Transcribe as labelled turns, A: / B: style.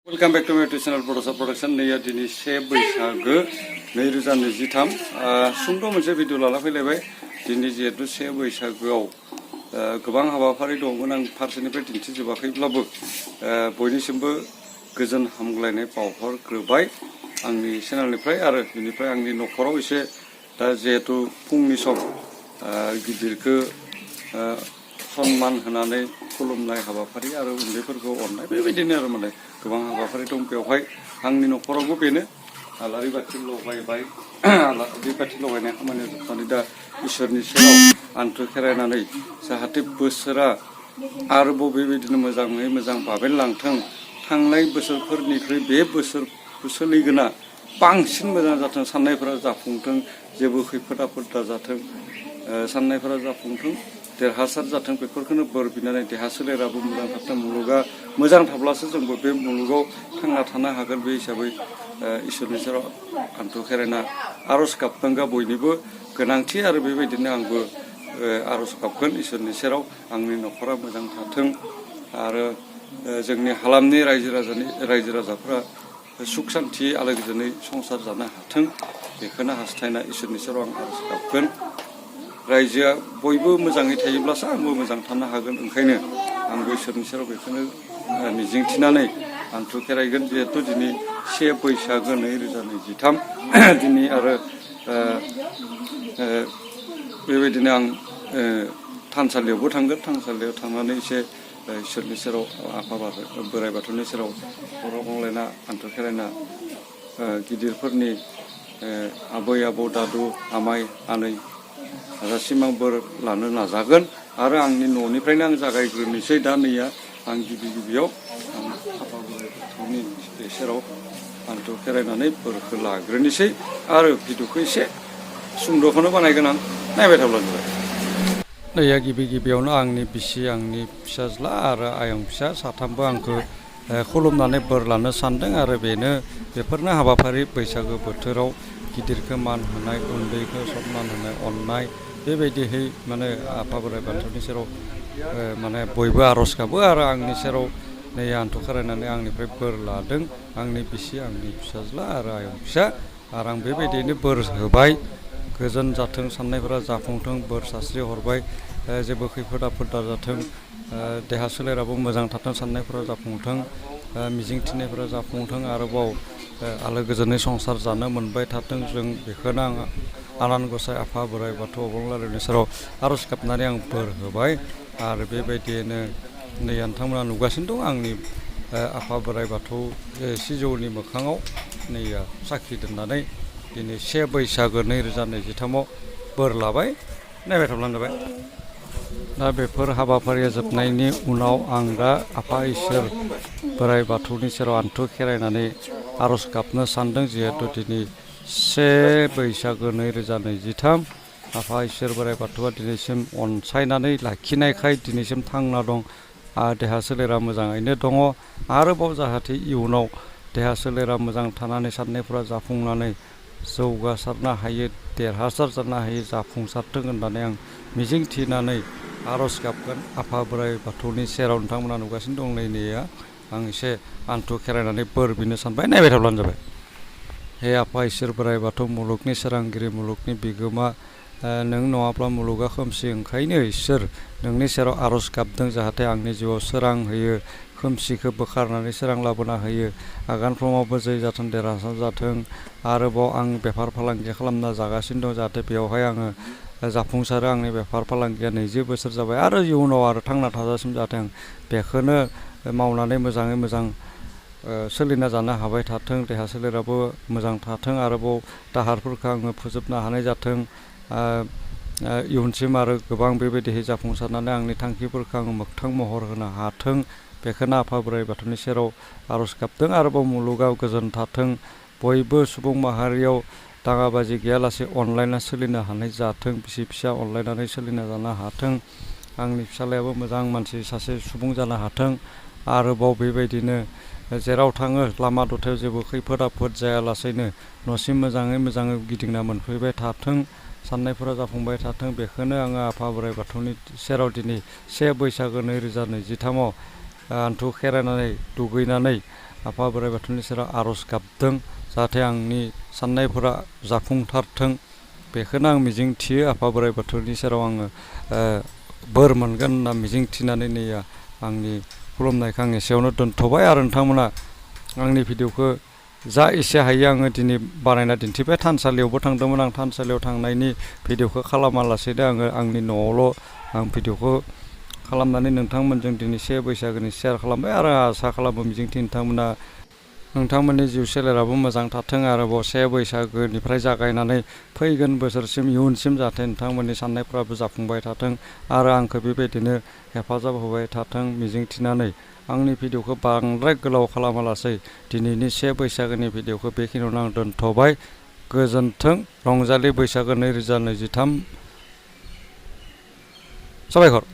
A: Welcome back to माय YouTube channel बड'सा production नैया दिनै 1 बैसागो 2023 सुंद' मोनसे भिडिअ लाना फैलायबाय दिनै जिहेतु 1 बैसागोआव गोबां हाबाफारि दंमोन आं फारसेनिफ्राय दिन्थिजोबाखैब्लाबो बयनिसिमबो गोजोन हामग्लायनाय बावहरग्रोबाय आंनि चेनेलनिफ्राय आरो बेनिफ्राय आंनि न'खराव एसे दा जिहेतु फुंनि सम गिदिरखौ सन्मान होनानै खुलुमनाय हाबाफारि आरो उन्दैफोरखौ अननाय बेबायदिनो आरो माने गोबां हाबाफारि दं बेवहाय आंनि न'खरावबो बेनो आलारि बाथि लगायबाय आलारि बाथि लगायनाय खामानिया जोबनानै दा इसोरनि सेराव आन्थु खेरायनानै जाहाथे बोसोरा आरोबाव बेबायदिनो मोजाङै मोजां बाबेनलांथों थांनाय बोसोरफोरनिख्रुइ बे बोसोर सोलिगोना बांसिन मोजां जाथों साननायफोरा जाफुंथों जेबो खैफोद आफोद दाजाथों साननायफोरा जाफुंथों देरहासार जाथों बेफोरखौनो बोर बिनानै देहा सोलेराबो मोजां थाथों मुलुगा मोजां थाब्लासो जोंबो बे मुलुगाव थांना थानो हागोन बे हिसाबै इसोरनि सेराव आन्थु खेरायना आर'ज गाबनांगौआ बयनिबो गोनांथि आरो बेबायदिनो आंबो आर'ज गाबगोन इसोरनि सेराव आंनि न'खरा मोजां थाथों आरो जोंनि हालामनि रायजो राजाफोरा सुख शान्ति आलो गोजोनै संसार जानो हाथों बेखौनो हास्थायना इसोरनि सेराव आं आर'ज गाबगोन रायजोआ बयबो मोजाङै थायोब्लासो आंबो मोजां थानो हागोन ओंखायनो आंबो इसोरनि सेराव बेखौनो मिजिंथिनानै आन्थु खेरायगोन जिहेतु दिनै 1 बैसागो 2023 दिनै आरो बेबायदिनो आं थानसालियावबो थांगोन थानसालियाव थांनानै एसे इसोरनि सेराव आफा बोराइ बाथौनि सेराव खर' गंलायना आन्थु खेरायना गिदिरफोरनि आबै आबौ दादु आमाइ आनै हाजासिम आं बोर लानो नाजागोन आरो आंनि न'निफ्रायनो आं जागायग्रोनोसै दा नैया आं गिबियाव आं आफा बोराइ बाथौनि सेराव आन्थु खेरायनानै बोरखौ लाग्रोनोसै आरो भिडिअखौ एसे सुंद'खौनो बानायगोन आं नायबाय थाब्लानो जाबाय नैया गिबियावनो आंनि बिसि आंनि फिसाज्ला आरो आयं फिसा साथामबो आंखौ खुलुमनानै बोर लानो सानदों आरो बेफोरनो हाबाफारि बैसागो बोथोराव गिदिरखौ मान होनाय उन्दैखौ सन्मान होनाय अननाय बेबायदिहै माने आफा बोराइ बाथौनि सेराव माने बयबो आर'ज गाबो आरो आंनि सेराव नै आन्थु खेरायनानै आंनिफ्राय बोर लादों आंनि बिसि आंनि फिसाज्ला आरो आयं फिसा आरो आं बेबायदियैनो बोर होबाय गोजोन जाथों साननायफोरा जाफुंथों बोर सास्रि हरबाय जेबो खैफोद आफोद दाजाथों देहा सोलेराबो मोजां थाथों साननायफोरा जाफुंथों मिजिंथिनायफोरा जाफुंथों आरोबाव आलो गोजोनै संसार जानो मोनबाय थाथों जों बेखौनो आं आनान गसाइ आफा बोराइ बाथौ अबंलारिनि सेराव आर'ज गाबनानै आं बोर होबाय आरो बेबायदियैनो नै नोंथांमोना नुगासिनो दं आंनि आफा बोराइ बाथौ सिजौनि मोखाङाव नैया साखि दोननानै दिनै 1 बैसागो 2023 बोर लाबाय नायबाय थाब्लानो जाबाय दा बेफोर हाबाफारिया जोबनायनि उनाव आं दा आफा इसोर बोराइ बाथौनि सेराव आन्थु खेरायनानै आर'ज गाबनो सानदों जिहेतु दिनै 1 बैसागो 2023 आफा इसोर बोराइ बाथौआ दिनैसिम अनसायनानै लाखिनायखाय दिनैसिम थांना दं देहा सोलेरा मोजाङैनो दङ आरोबाव जाहाथे इयुनाव देहा सोलेरा मोजां थानानै साननायफोरा जाफुंनानै जौगासारनो हायो देरहासार जानो हायो जाफुंसारथों होननानै आं मिजिंथिनानै आर'ज गाबगोन आफा बोराइ बाथौनि सेराव नोंथांमोना नुगासिनो दं नैया आं एसे आन्थु खेरायनानै बोर बिनो सानबाय नायबाय थाब्लानो जाबाय हे आफा इसोर बोराइ बाथौ मुलुगनि सोरांगिरि मुलुगनि बिगोमा नों नङाब्ला मुलुगा खोमसि ओंखायनो इसोर नोंनि सेराव आर'ज गाबदों जाहाथे आंनि जिउआव सोरां होयो खोमसिखौ बोखारनानै सोरां लाबोना होयो आगानफ्रोमावबो जै जाथों देरहासार जाथों आरोबाव आं बेफार फालांगि खालामना जागासिनो दं जाहाथे बेवहाय आङो जाफुंसारो आंनि बेफार फालांगिया 20 बोसोर जाबाय आरो इयुनाव आरो थांना थाजासिम जाहाथे आं बेखौनो मावनानै मोजाङै मोजां सोलिना जानो हाबाय थाथों देहा सोलेराबो मोजां थाथों आरोबाव दाहारफोरखौ आङो फोजोबनो हानाय जाथों इयुनसिम आरो गोबां बेबायदिहै जाफुंसारनानै आंनि थांखिफोरखौ आङो मोगथां महर होनो हाथों बेखौनो आफा बोराइ बाथौनि सेराव आर'ज गाबदों आरोबाव मुलुगाव गोजोन थाथों बयबो सुबुं माहारियाव दाङाबाजि गैयालासे अनलायना सोलिनो हानाय जाथों बिसि फिसा अनलायनानै सोलिना जानो हाथों आंनि फिसालायाबो मोजां मानसि सासे सुबुं जानो हाथों आरोबाव बेबायदिनो जेराव थाङो लामा दथायाव जेबो खैफोद आफोद जायालासेनो न'सिम मोजाङै गिदिंना मोनफैबाय थाथों साननायफोरा जाफुंबाय थाथों बेखौनो आङो आफा बोराइ बाथौनि सेराव दिनै 1 बैसागो 2023 आन्थु खेरायनानै दुगैनानै आफा बोराइ बाथौनि सेराव आर'ज गाबदों जाहाथे आंनि साननायफोरा जाफुंथारथों बेखौनो आं मिजिं थियो आफा बोराइ बाथौनि सेराव आङो बोर मोनगोन होनना मिजिं थिनानै नै आंनि खुलुमनायखौ आं एसेयावनो दोनथ'बाय आरो नोंथांमोना आंनि भिडिअखौ जा एसे हायो आङो दिनै बानायना दिन्थिबाय थानसालियावबो थांदोंमोन आं थानसालियाव थांनायनि भिडिअखौ खालामालासेनो आङो आंनि न'आवल' आं भिडिअखौ खालामनानै नोंथांमोनजों दिनै 1 बैसागोनि शेयार खालामबाय आरो आसा खालामो मिजिंथि नोंथांमोननि जिउ सोलेराबो मोजां थाथों आरोबाव 1 बैसागोनिफ्राय जागायनानै फैगोन बोसोरसिम इयुनसिम जाहाथे नोंथांमोननि साननायफ्राबो जाफुंबाय थाथों आरो आंखौ बेबायदिनो हेफाजाब होबाय थाथों मिजिंथिनानै आंनि भिडिअखौ बांद्राय गोलाव खालामालासै दिनैनि 1 बैसागोनि भिडिअखौ बेखिनियावनो आं दोनथ'बाय गोजोन्थों रंजालि बैसागो 2023 साबायखर।